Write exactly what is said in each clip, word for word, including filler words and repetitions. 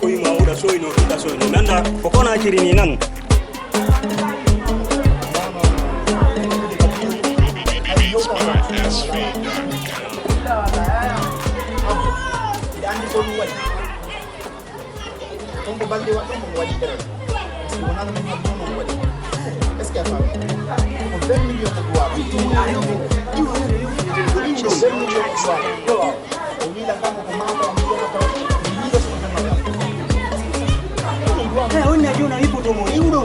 Ko yuma wuda soyno, wuda soyno. Nanda, ko kona kiri ni nan. Ɗum ko balɗe waɗi ɗum, ɗum waɗi dere. Parce que wonano ɗum haɗi ɗum, ɗum waɗi. Est-ce que a faami? Ko vingt millions ko duwaa. Ɗum ko vingt millions ko duwaa. O wiila kam ko maaka, o wiila kam, o wiila so ko maaka. Eh, on ne jona hippo to mo, iwɗo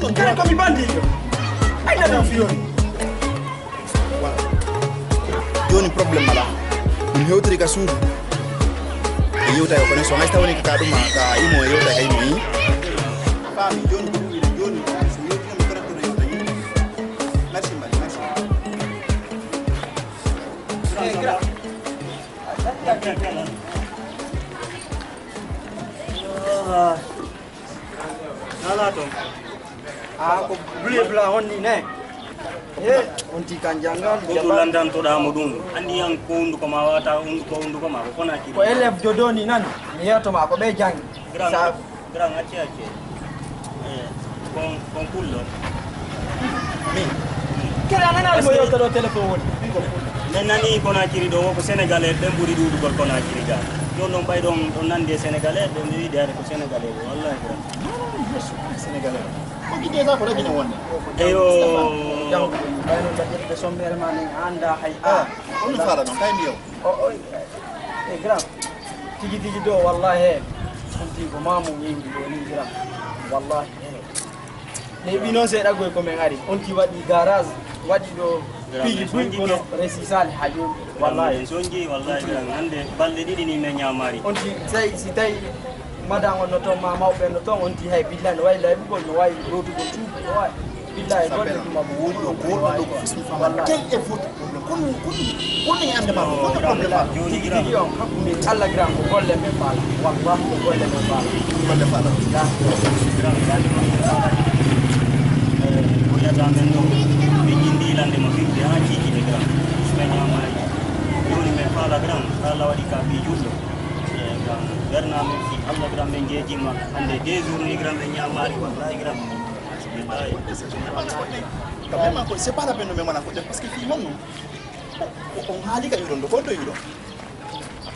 mo. Kala ko mi bandi. Ay, na ɗum fiyoni. Voilà. Jooni problème alaa. Min hewtiri ka suudu. E yewta e connexion. Hay so tawani ka ɗum ka imo e yewta ka imo yi. Faami jooni ko ɗum wiide jooni. So yewti mi correcteur e yewta yi. Merci mbaɗi, merci. Ala toon. Ah, ko bleu blanc on ni ne. Eh, on ti kan janngal. Ko ɗum landantoɗaa mo ɗum. Anndi an ko hunnduko ma wata hunnduko hunnduko ma ko kona kiri. Ko élève de doni nan. Mi yeeto ma ko ɓe janngi. Grand, grand, acce, acce. Eh, kon, kon kullo. Min. Kere a nanaali mo yewta ɗo téléphone woni. Min nani Conakry ɗo, ko Sénégalais ɓen ɓuri ɗuuɗugol Conakry ga. Ɗon ɗon ɓay ɗon, ɗon nandi e Sénégalais, ɓe mbi'i de ko Sénégalais ɗo, wallahi ko. Non, non, non, je suis pas Sénégalais. Ko Guinée ga, ko la Guinée wonde. Eyo. Jam, ɓay non ɓe ƴetta sommeere ma nden, a annda hay. Ah, on faala non, kay mi yew. O, o, e grand. Tigi tigi ɗo, wallahi, he. On ti ko mamu yimɓe ɗo ni, grand. Wallahi, he. Neeɓi noon seeɗa goy ko min ari. On ti waɗi garage, waɗi ɗo piiji buy kono resi sali ha jooni. Wallahi. En sonji, wallahi, hannde balɗe ɗiɗi ni min ñaamaari. On ti, si tawi, si tawi madan on no toon, ma mawɓe no toon, on ti hay billahi no wayi laybugol, no wayi lootugol cuuɗi, no wayi. Billahi, golle ɗum abbo woodi ɗo, goɗɗo ɗo ko fusni fama. Wallahi. Quel est votre problème? Kono, kono, kono e annde ma, kono problème ma? Tigi tigi on, hakkunde Allah grand ko golle men faala. Wallahi ko golle men faala. Golle faala. Grand, grand, grand, grand. Eh, ko yata men ɗo, ɓe jindi lande mo firde ha ciiki de grand. Ɓe ñaamaari. Jooni men faala grand, Allah waɗi ka ɓii julɗo. Eh, grand, berna men fi Allah grand men jeejima. Hannde deux jours ni grand men ñaamaari, wallahi grand. Quand même, c'est pas la peine de me mal accorder parce que fii honno on haali ka iwɗon ɗo, ko on to iwɗon?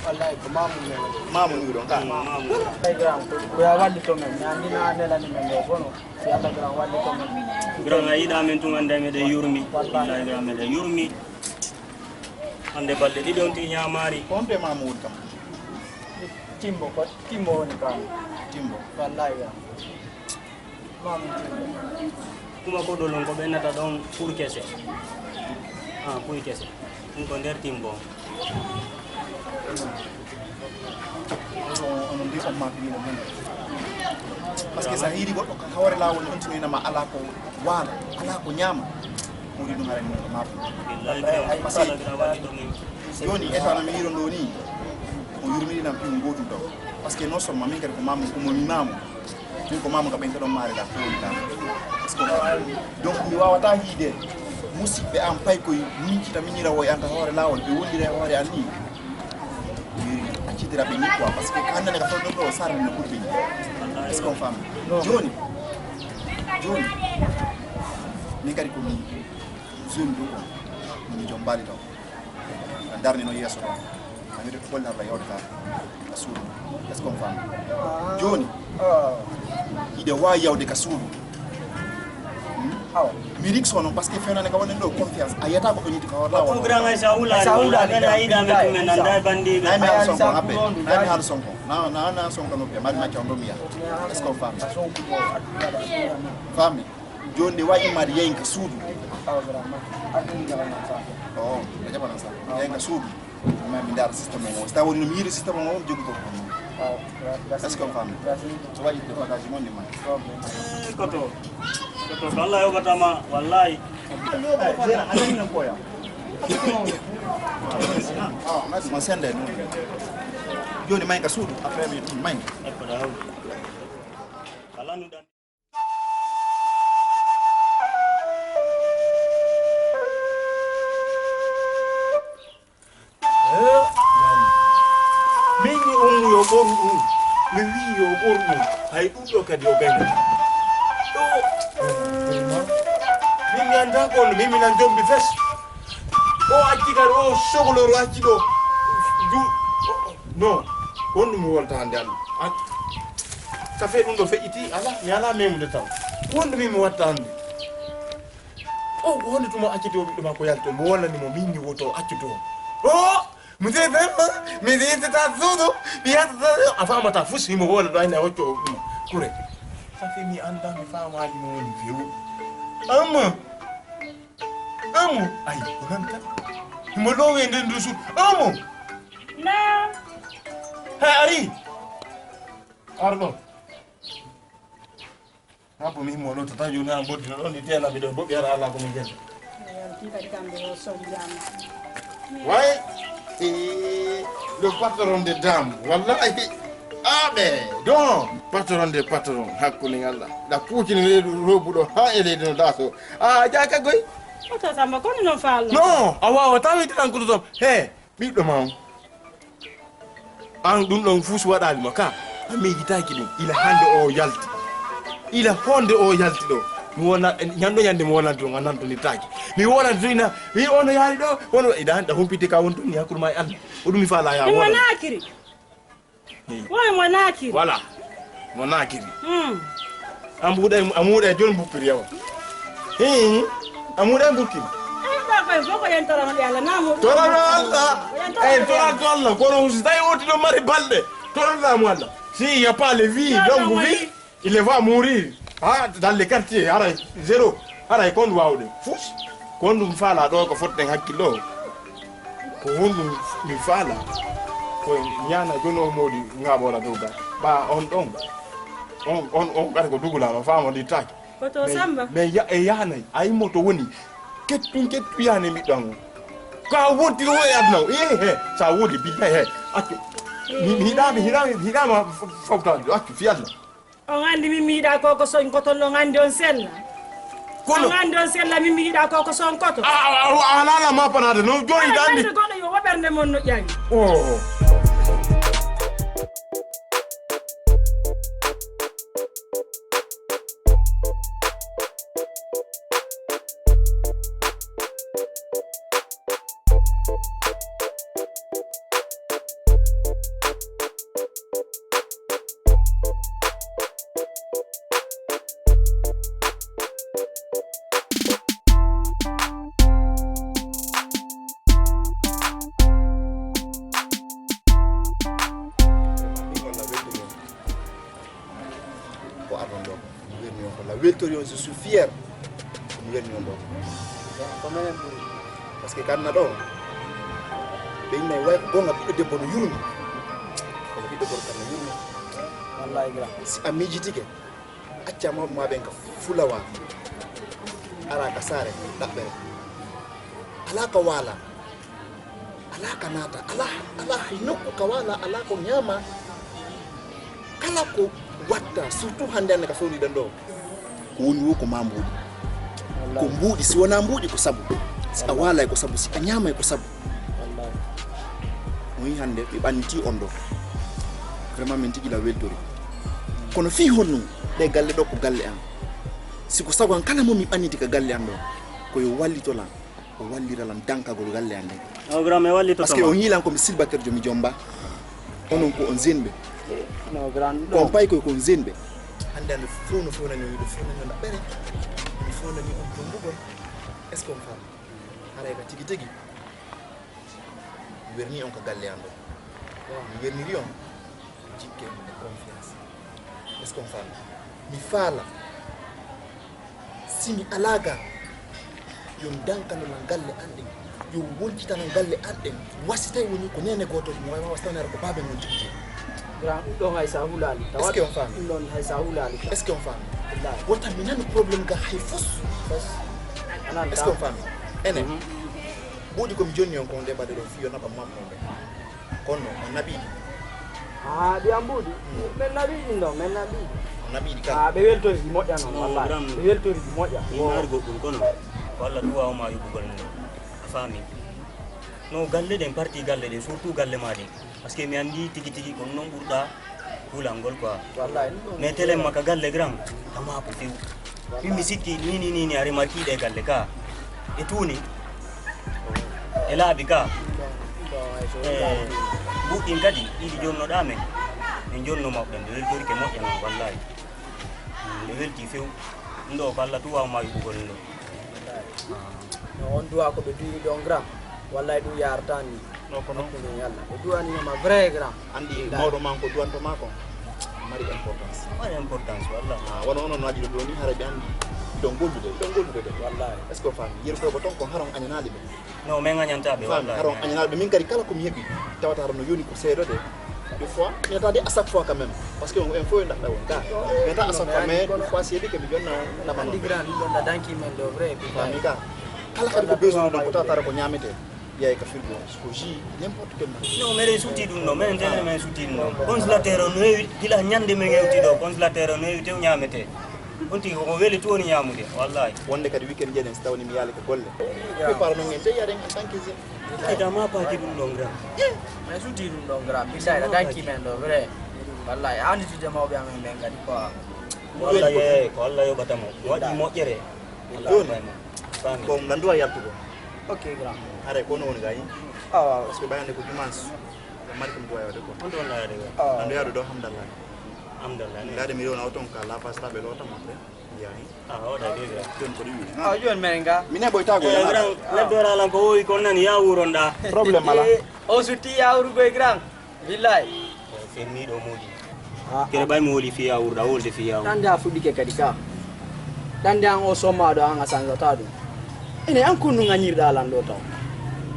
Wallahi, ko mamu men. Mamu iwɗon ka? Mamu. Ay, grand, ko ya wallito men, mi anndi na a nelani men ɗo, kono si Allah grand wallito men. Grand, a yiɗa men tun, annda meɗen yurmi. Wallahi. Wallahi, grand, meɗen yurmi. Hannde balɗe ɗiɗi on ti ñaamaari. Ko on to e mamu woni kam? Timbo, ko Timbo woni kam. Timbo. Wallahi, grand. Mamu Timbo. Kuma ko ɗo lon ko ɓennata ɗon pour kese. Ah, puy kese. Ɗum ko nder Timbo. Onon ndi on maaki wino mun. Parce que sa hiiri goɗɗo ka hawre laawol ne on tinoyna ma ala ko waala, ala ko ñaama. Ko woni ɗum haren mun ko maako. Billahi, ay, ay, kala gira waɗi ɗum en. Jooni, état no mi yiɗo ɗo ni, o yurmini lan piiw gootum taw. Parce que non seulement min kadi ko mamu, ko mo mi mamu. Min ko mamu ka ɓen ka ɗon maare la ko woni tan. Parce que donc mi wawata hiide musiɓɓe an pay koy min kita min yira woy an ka hoore lawol ɓe wondira e hoore an ni. Mi accidira ɓe ni quoi, parce que ka annane ka fewndo ɗo sara no ɓurɓe ni. Est-ce qu'on femme? Jooni, jooni. Min kadi ko mi zone ɗo ko mi jombali taw. A darnino yeeso ɗo. A wiyde ko golle Allah yawde ka, ka suudu. Est-ce qu'on femme? Jooni, hiɗe waawi yawde ka suudu. Hmm? Awa. Mi rikso noon, parce que fewnande ka wonen ɗo confiance. A yiyata ko ɓe ñitti ka hoore lawol. Ko grand Aïssa Wula, Aïssa Wula, Wula, Aïssa Wula, Aïssa Wula. Nay mi haala Sonko, appe. Nay mi haala Sonko, na, na, na Sonko noppi, mari macca on ɗo mi yaha. Est-ce qu'on femme? Femme. Jooni nde wayi immaade yahin ka suudu. Oo, a jaɓanan sa. Yahin ka suudu. Ma mi ndaara système o. So tawi woni no mi yiɗi système o, mi jogoto ko. Est-ce que on femme? So waɗi de bagage mon ni ma. Koto. Koto, ko Allah yoɓata ma, wallahi. Jera, a nani nan koya. Ma sende. Jooni may ka suudu, après mi may. Ala nu dan. Min mi ummi yo ɓoru ɗum, mi wii yo ɓoru ɗum, hay ɗum ɗo kadi o gañi. Ɗo, min mi anndaa ko on, min mi nan jombi fes. O acci kadi, o sohloro acci ɗo. Ju-, non, ko honɗum mi wolta hannde Allah? An, ka fe ɗum ɗo feƴƴiti, alaa, mi alaa memude taw. Ko honɗum mi watta hannde? O, ko honde tuma acciti o ɓiɗɗo makko yalto, mo wallani mo min ni woto accuto. O, mi de ben, mi de ta todo, mi ya ta a fama ta fusi mo wala do ina wacco ɗum. Kure. Sa fe mi anda mi fama ni mo woni fewu. Amma. Amma. Ay, ko nan ta. Mo lo we nden dusu. Amma. Na. Ha ari. Ardo. Abbo mi himmo ɗo tata joni an bottino ɗon ni tena miɗo boɓɓi ara ala ko mi jetta. Yalti kadi kamɓe o son jama. Way, eh, le patron de dame, wallahi. Aɓe don patron de patron, hakkunde Allah. Da kucini reedu robu ɗo ha e leydi no daso. A jaka goy. Oto Samba kono non fallo. No, a wawa tawi tan kudu tom. He, ɓiɗɗo ma on. An ɗum ɗon fuu so waɗaali ma ka, a miijitaaki ɗum. Ila hannde o yalti. Ila honde o yalti ɗo. Mi wona, ñande ñande mi wonande ɗum, a nantonirtaaki. Mi wonande ɗum ina, wi ono yaari ɗo, ono, ina hannde a humpiti ka won toon ni hakkunde ma e Allah. O ɗum mi faala ya wona. Woy mo naakiri. Voilà. Mo naakiri. Hmm. A muuɗa, a muuɗa e jooni mbuppiri yawa. Hii. A muuɗa e mbuppiri. Ay, ba koy, foko yen toro mo Yalla, na mo. Toro Allah. Yen toro. Eh, toro Allah. Kono si tawi o tino mari balɗe. Toro Allah mo Allah. Si il y a pas le vie, donc vie, il va mourir. Ha, dans les quartiers, haray zéro. Haray kon wawde. Fus. Kon ɗum faala ɗo ko fotɗen hakkillo. Ko honɗum mi faala? Ko ñaana jono moodi ngaɓola dow ga. Ba on ɗon. On, on, on kadi ko dugula no faamo ndi taki. Ko to Samba. Mais ya, e yaanay. Ay mo to woni. Kettun kettu yaane mi ɗon. Ka wonti o e adna o. Eh, he. Sa wodi bi he. Accu. Mi, mi hiɗa, mi hiɗa, mi hiɗa ma fawta. Accu fi Allah. On anndi min mi yiɗa ko ko soñ koton, on anndi on sella. Kono on anndi on sella, min mi yiɗa ko ko soñ koton. A, a, a, a, a, ala ma panade, no joyi dandi. Goɗɗo yo waɓerde mon no ƴawi. Oh. Ko ardon ɗo, mi welni on ko la weltori on, je suis fier. Ko mi welni on ɗo. Ko menen ɓuri. Parce que kanna ɗo ɓe innay way ko gonga, ɓiɗɗo debbo no yurmi. Kono ɓiɗɗo gorko no yurmi. Wallahi gra. Si a miijitike, acca mawɓe ma ɓen ka fulawa, ara ka saare ɗaɓɓere, ala ka waala. Alaa ka naata, alaa, alaa hay nokku ka waala, alaa ko ñaama. Kala ko watta, surtout hannde hannde ka sowniɗen ɗo. Ko woni wo ko ma mbuuɗi. Ko mbuuɗi, si wonaa mbuuɗi ko sabu. Si a waalay ko sabu, si a ñaamay ko sabu. On yi hannde, mi ɓanniti on ɗo. Vraiment, min tigi la weltori. Kono fii honno, ɗe galle ɗo ko galle am. Si ko sabu an kala mo mi ɓanniti ka galle am ɗo, ko yo wallito lan. O wallira lan dankagol galle an nden. O grand, mi wallitoto. Parce que ma. On yiilan ko mi silbater jomi jomba. Onon ko on zenɓe. No grand. Ko on pay koy ko on zenɓe. Hannde hannde fof no fewnani on, no fewnani on ɗaɓɓere. No fewnani on tombugol. Est-ce que on faami? Haray ka tigi tigi. Mi werni on ka galle an ɗo. Mi werniri on. Jikken e confiance. Est-ce qu'on faami? Mi faala. Si mi alaa ga, yo dankano lan galle an ɗen. Yo woncitano galle an ɗen. Wasi tawi woni ko neene gooto mo wawa wasi tawi ko baabe mon tigi. Grand, ɗum ɗon hay sa hulaali. Est-ce que on faami? Ɗum ɗon hay sa hulaali. Est-ce que on faami? Wallaahi. Wota mi nanu problème ga hay fos. Fos. Est-ce que on faami? Enen. Mhm. Mbuuɗi ko mi jonni on kon ɗe mbaɗe ɗo fii yo naɓa mammo ɓe. Kono on naɓiiɗi? Haa, ɗi an mbuuɗi? Mm. Min naɓiiɗi ɗin ɗon, min naɓiiɗi. On naɓiiɗi kala? Haa, ɓe weltori ɗi moƴƴa noon, no, wallaahi. Grand, ɓe weltori ɗi moƴƴa. Mi maari goɗɗum, kono ko Allah tun waawa ma yoɓugol ɗum ɗo. A faami? No galle ɗen, parti galle ɗen, surtout galle ma ɗen. Parce que mi anndi tigi tigi ko noon ɓurɗa hulangol quoi. Wallaahi, ɗum ɗon. Mais telen ma ka galle grand, a maako few. Min mi sikki ni, ni, ni, ni, a remarki ɗe galle ka. E tuuni. E laabi ka. E mbuɗɗin kadi, ɗiɗi jonnoɗaa men. Min jonno maɓɓe, nde weltorike moƴƴa noon, wallaahi. Nde welti few. Ɗum ɗo ko Allah tun waawa ma yoɓugol ɗum ɗo. No on duwa ko ɓe duwi ɗon grand. Wallaahi ɗum yarata ni. No, kono hakkunde Yalla. Ɓe duwani ma vrai grand. Anndi mawɗo ma ko duwanto ma kon. Mari importance. Mari importance, wallaahi. Ah, wano onon no aji ɗo ni, hara ɓe anndi. Ɗon gollude, ɗon gollude de. Wallaahi. Est-ce que on faami? Yeru ko ton kon hara on añanaali ɓe. No, min añanta ɓe, faami, wallaahi. Hara on añanaali ɓe. Min kadi kala ko mi heɓi, tawata hara no yoni ko seedo de. Des fois, mi yetta de à chaque fois quand même. Parce que on, on fof en ɗaɗɗa on ka. Mi yetta à chaque fois, mais des fois, si heɓi ke mi jonna nama non. Anndi grand, ɗum ɗon da danki men ɗo, vrai. Faami ka. Kala kadi ko besoin ɗon ko tawata ko ñaamete. Yaay ka frigo, ko jus, n'importe quel matière. Non, meɗen sutti ɗum ɗo, minen tene men sutti ɗum ɗo. Congélateur o no heewi, gila ñande men hewti ɗo, congélateur o no heewi tew ñaamete. On tigi koko weli tun woni ñaamude, wallaahi. Wonde kadi weekend jeeɗen so tawni mi yaali ko golle. Prépare noon en jeyi aɗen en tant que jeune. Ay, da ma paaki ɗum ɗon grand. Mais sutti ɗum ɗon grand, billahi, da danki men ɗo, vrai. Wallaahi, a anndi tuje mawɓe amen ɓen kadi quoi. Wallaahi, eh, ko Allah yoɓata mo. Waɗi moƴƴere. Jooni, ko nanduwa yaltugo. Ok, grand. Haray ko no woni gayi? Awa. Parce que ɓay hannde ko dimanche. Ko mari ko mi duwa yawde ko. On ɗon laade ga? Awa. Nandu yawde ɗo, hamdallah. Hamdallah. Laade mi yewna o ton ka la passe taɓe lo tama ɓe. Yahi. Ah, o da de ga. Jooni ko ɗum wi'i? Ah, jooni men ga. Mi ne boy tago. Eh, grand, neɗɗo ala ko wowi kon nani ya wuronda. Problème ala. O sutti ya wurugo e grand. Billahi. Ko fermiɗo moodi. Ah, kere ah. Ɓay mi woli fiya wurda, wolde fiya wurda. Ɗande a fuɗɗike kadi ka. Ɗande an o sommaɗo an a sanzata ɗum. Ene an konnu ŋañirɗa lan ɗo taw.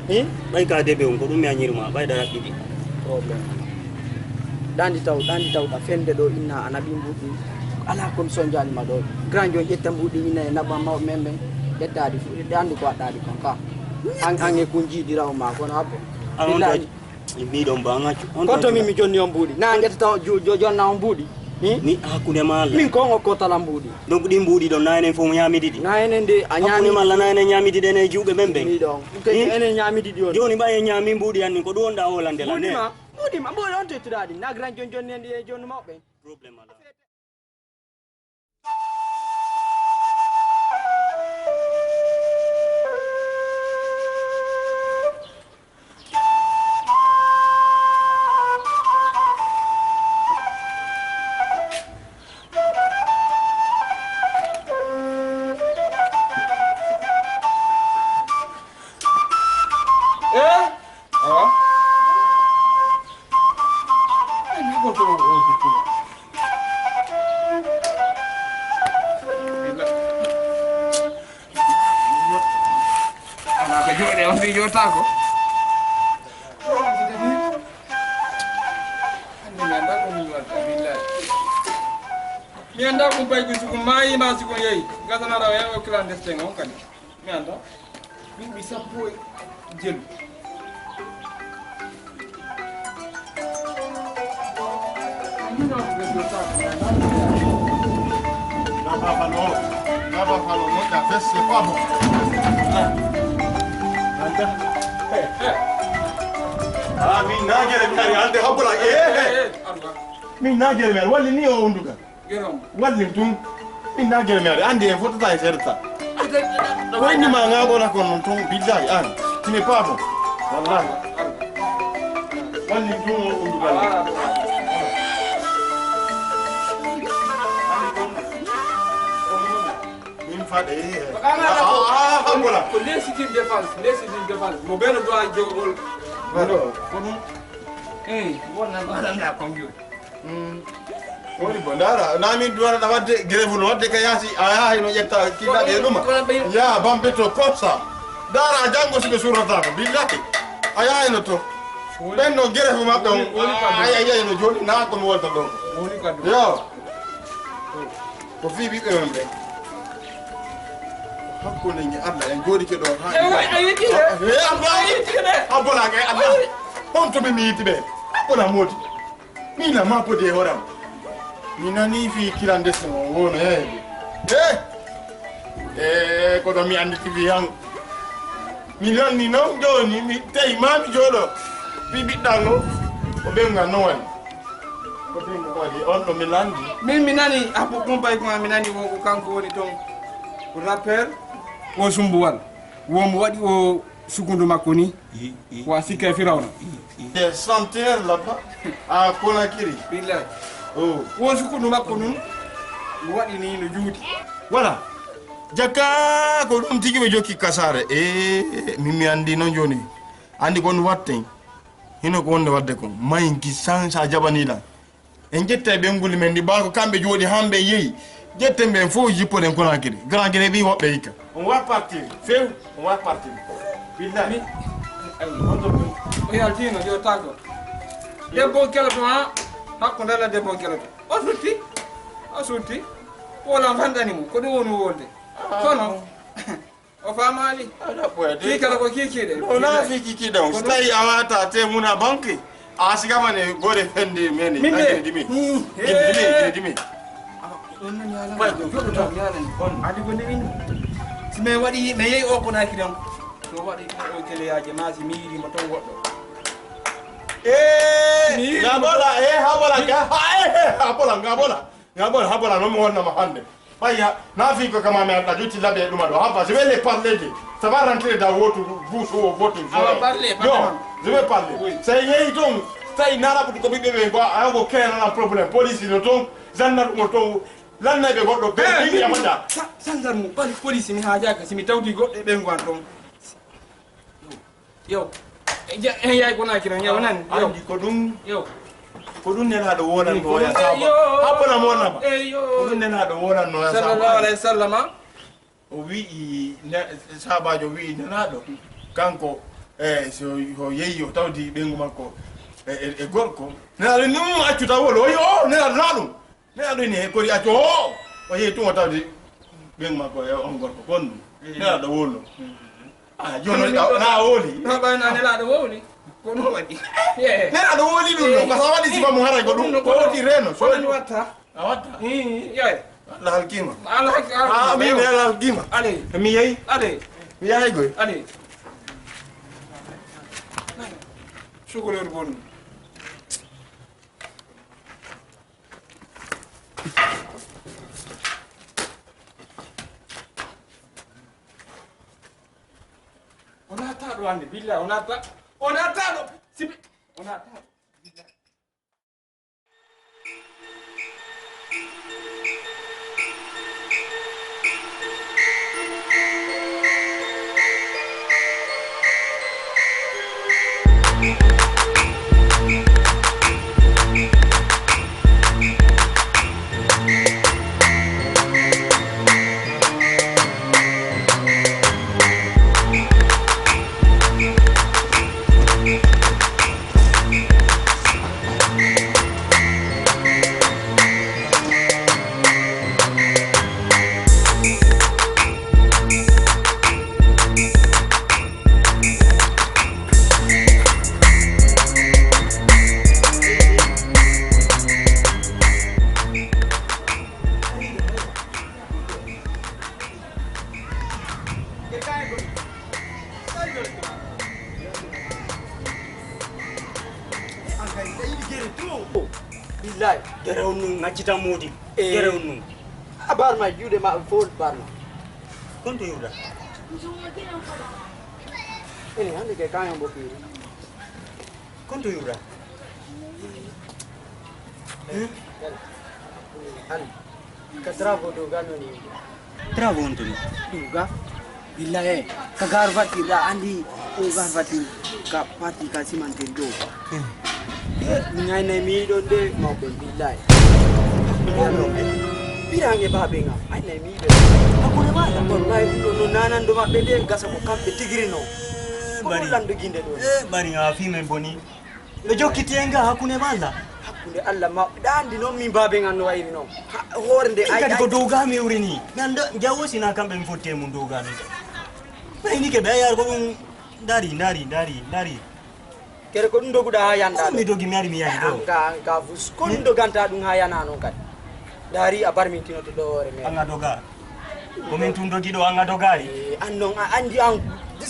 Hi? Ɓay ka debe on ko ɗum mi añirma, ɓay dara ɗiɗi. Problème. Ɗandi taw, ɗandi taw ɗa fende ɗo inna a naɓi mbuɗi. Ala kon sonjani ma ɗo. Grand jon ƴetta mbuɗi inna e naɓa mawɓe men ɓen. Ƴettaɗi fu, ɗandi ko waɗɗaɗi kon ka. An, an e kun jiiɗirawo ma kono abbo. An on billahi. Miɗon ba ngaccu. On koto min mi jonni on mbuuɗi. Na ngeta taw jo-, jo-, jonna on mbuuɗi. Hmm? Ni hakkunde ma Allah. Min ko on okkotala mbuuɗi. Donc ɗi mbuuɗi ɗon na enen fof ñaamidi ɗi. Na enen de a ñaami. Hakkunde ma Allah na enen ñaamidi ɗen e juuɓe men ɓen. Miɗon. Ke enen ñaamidi ɗi on. Jooni ɓay en ñaami mbuuɗi an ni ko ɗum wonɗa hoolande lan. Mbuuɗi ma, mbuuɗi ma, mbuuɗi on tettiraɗi. Na gran jon jonni en ɗi e jonni mawɓe. Problème ala. Eh? Awa. Ay, mi ko to o to to. Ala ko jooɗe on fi jootaako. Hande mi anda ko min watta billahi. Mi anda ko bay ko suko mayi ma suko yeyi. Gasana rawa ya o clandestin on kadi. Mi anda. Duuɓi sappo e jelu. Baba Falo, Baba Falo, moƴƴa, c'est, c'est pas bon. Ah. Anda. Eh, eh. Ah, min na gere mi ari, ande habula. Eh, eh. Eh, eh, Allah. Min na gere mi ari, walli ni o undugal. Gerom. Walli tun. Min na gere mi ari, ande en fotata e serta. Ko indi ma nga bona kon non tun, billahi, an. Tu n'es pas bon. Wallahi. Walli tun o undugal. Min faɗe, eh. Ah, ah, ah, ah, voilà. Ko légitime défense, légitime défense. Mo beno do ay jogol. Voilà. Ko ɗum. Eh, wonna mbaɗanɗa computer. Mm. Woni bon, ndaara, na min duwata na wadde grève no wadde ka yaasi, a yaha hino ƴetta killaɗe e ɗuma. Ya, bambe to comme ça. Ndaara, a janngo si ɓe surrata ko, billahi. A yaha hino to. Ɓen no grève maɓɓe on. Woni, woni ka ɗum. Ay, ay, ay, no joni, na ko mi wolta ɗo. Woni ka ɗum. Yo. Ko fii ɓiɓɓe men ɓe. Hakkunde nge Allah en jooɗike ɗo ha. Eh, a yetti de. Eh, Allah. A yetti de. A bona kay Allah. Honto mi mi yitti ɓe. A bona moodi. Mina ma podi e horam. Mi nani fi kilande so wono e. Eh. Eh, ko ɗo mi andi tivi han. Mi lanni non joni mi tawi ma mi jooɗo. Fi ɓiɗɗango. Ko ɓe ngan no wani. Ko ɓe ngan wadi on ɗo mi landi. Min mi nani Abou Kumbay kuma mi nani wo ko kanko woni ton. Ko rappeur. Wo sumbuwal. Wo mo waɗi o sukundu makko ni. Wa sikke Firawna. Des chanteurs là-bas à Conakry. Billahi. Oh. Won sukundu makko nun. Mo waɗi ni no juuti. Voilà. Jakka ko ɗum tigi ɓe jokki kasare. E min mi andi non joni. Andi kon watten. Hino ko wonde wadde kon. Mayin ki san sa jaɓani lan. En ƴetta e ɓennguli men ndi, ɓaa ko kamɓe jooɗi, han ɓe yehi. Ƴetten ɓen fof, jippoɗen Conakry. Conakry ɓii woɓɓe hikka. On va partir. Few, on va partir. Billahi. Mi, ay, on to ɗum. O yaltiino, yo tago. Debbo keloto, ha? Hakko ndalla debbo keloto. O sutti. O sutti. Wolan fanɗani mo. Ko ɗum woni wolde. Ah. Kono, o faamaali. Aɗa ɓoya de. Kii kala ko kiikiiɗe. No, na fi kiikiiɗe on. Ko ɗum. So tawi a wata te muna banque, a sigama ne gore fende mene. Min de. Gidi mi. Hmm. Gidi mi, gidi mi. Ah, ɗum no ñaala. Ɓay ɗum, ɗum ɗum ñaala ni. On. Adi ko ndewin. Si mi waɗi, mi yehi o Conakry on. So waɗi o keleyaaje ma, si mi yiɗi mo ton goɗɗo. Eh, mi yiɗi mo ton. Nga bola, eh, ha bola, nga, ha, eh, eh, ha bola, nga bola. Nga bola, ha bola, no mo wonna ma hande. Ɓayya, na fi ko kama mi adda jotti labe ɗuma ɗo. Haba, je vais les parler de. Ça va rentrer dans votre bouche ou votre oreille. Ah, parlez, parlez. Non, je vais parler. Oui. Sa yehi ton, sa i nara ɓutu ko ɓiɓɓe ɓe, ko, a ko kenana problème. Police no ton, gendarme no ton, lannayɓe goɗɗo, ɓe, eh, ɓe, ɓe, ɓe, sa-, gendarme, poli-, police mi haajaaka, si mi tawti goɗɗo e ɓe ngon ton. Yo. E ja-, e yaay ko naaki ran, yo, nan, yo. Andi ko ɗum, yo, ko ɗum Nelaaɗo wolanno ya sahaba. Yo. Habbana mo wonna ba. E yo. Ko ɗum Nelaaɗo wolanno ya sahaba. Sallallahu alaihi wasallama. O wi'i ne-, sahabaajo wi'i Nelaaɗo, kanko, e, so, so yehi o tawdi ɓeyngu makko e, e, e gorko. Nelaaɗo ni, "Mm, accu taw wolo." O wi'i, "O, Nelaaɗo na ɗum." Nelaaɗo ni he kori accu, o, o yehi tun o tawdi ɓeyngu makko e on gorko kon. Mm. Nelaaɗo wolo. Mm. Ah, jooni na woli. No ɓay na Nelaaɗo woli. Ko ɗum waɗi. Nelaaɗo woli ɗum no. Ko sa waɗi sifa mo haray ko ɗum. Ko woti reno. Ko ɗum watta. A watta? Ii, yaay. Allah halkiima. Allah halki-, Allah halkiima. Amiin, Allah halkiima. Allez. Mi yehi. Allez. Mi yahay goy. Allez. Sukulor bon. O naata ɗo hannde, billahi, o naata, o naata ɗo, sibi, o naata ɗo, billahi. Gere to. Billahi. Gere on nun, ŋaccitan moodi. Eh. Gere on nun. A barma juuɗe maɓɓe fof barma. Kon to yurda. Ene hande ke kayan bo firi. Kon to yurda. Eh? An. Ka travaux doga noni. Travaux on toni. Doga. Billahi, ka gar vatir da andi o gar vatir ka parti ka simantir do. Ye, mi ngay nay mi ɗon de mawɓe billahi. Birange baɓe nga ay nay mi ɗon. Hakkunde ma wallahi ɗum ɗo no nanando maɓɓe de gasa ko kamɓe tigiri no. Ko ɗum lando ginde ɗo. Eh, bari nga fi men boni. Ɓe jokkiti en ga hakkunde ma Allah. Hakkunde Allah ma ɗa andi noon min baabe ngan no wayri noon. Hoore nde ay kadi ko dow ga mi wuri ni. Mi anda jawo sina kamɓe mi fotte mun dow ga mi. Ɓayni ke ɓe ayar ko ɗum dari dari dari dari. Kere ko ɗum doguɗa ha yanda. Mi dogi mi ari mi yahi ɗo. Anka anka fus ko ɗum doganta ɗum ha yana noon kadi. Dari a barmintinoto ɗo hoore men. Anga doga. Ko min tun dogi ɗo anga dogari. An noon a andi an.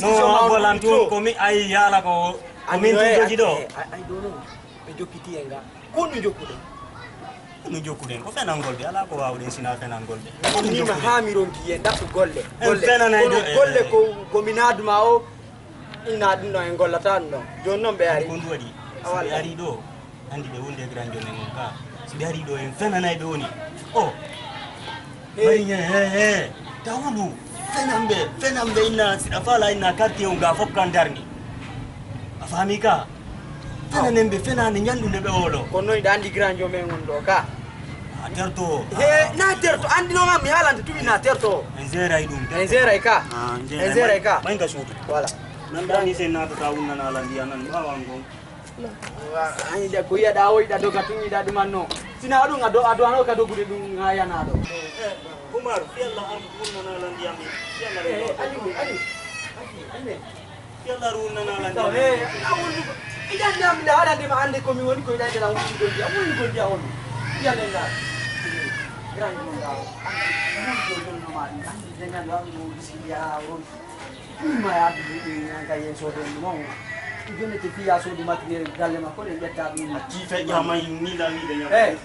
No bolan tun ko mi ay yala ko. Ko min tun jogi ɗo. Ay ɗo noon ɓe jokkiti en ga. Ko no jokkuɗen? No jokkuɗen ko fenangol de ala ko wawɗen sina fenangol de. Ko no jokkuɗen? Ha mi ronki en ɗaɓɓu golle. Golle. Fenanay ɗo. Golle ko ko mi naaduma o. Inna ɗum ɗo en gollata ɗum ɗo. Joni noon ɓe ari. Ko ndu waɗi? Ɓe ari ɗo. Andi ɓe wonde grand jomen on ka. Si ɓe ari ɗo en fenanay ɓe woni. O. Bari he he he. Tawulu. Fenan ɓe fenan ɓe inna siɗa fala inna quartier on ga fof kan darni. A faami ka? Fenanen ɓe fenande ñallude ɓe oɗo. Kono noon iɗa andi grand jomen on ɗo ka. A terto. He na terto andi noon am mi haalante tumi na terto. En zeray ɗum. En zeray ka. En zeray ka. Ɓay ka suudu. Voilà. Nan ɗani sen natata wunnana ala ndiya nan mbawan gon. Ani da ko yiyaɗa o yiɗa doga tun yiɗa ɗuman no sina ɗum a do a do ano ka dogude ɗum ha yana ɗo. Umar fiyalla an ɗum nana lan ndiyam fiyalla ɗum. Aliou Aliou Aliou. Fiyalla ɗum nana lan ndiyam. Idan ndiyam nda haɗa ndema ande ko mi woni ko yiɗa ndela woni gol ndiyam woni gol ndiyam on. Fiyalla nda. Grand ɗum nda. Ɗum ɗo ɗum no ma ɗum andi dengan ɗo ɗum ɗo bisi ya on. Ɗum ma yaadu ɗum ɗum ñaanga yen soode ɗum on. Joni te fiya soodi matériel galle makko ɗen ƴetta ɗum. Acci fe ƴama ni la wiide ñaama. Eh.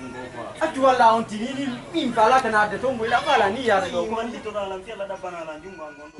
Accu walla on tini ni min fala kana de to mo ila fala ni yaade ɗo ko andi to la fiya la dabana la jungo an gondo.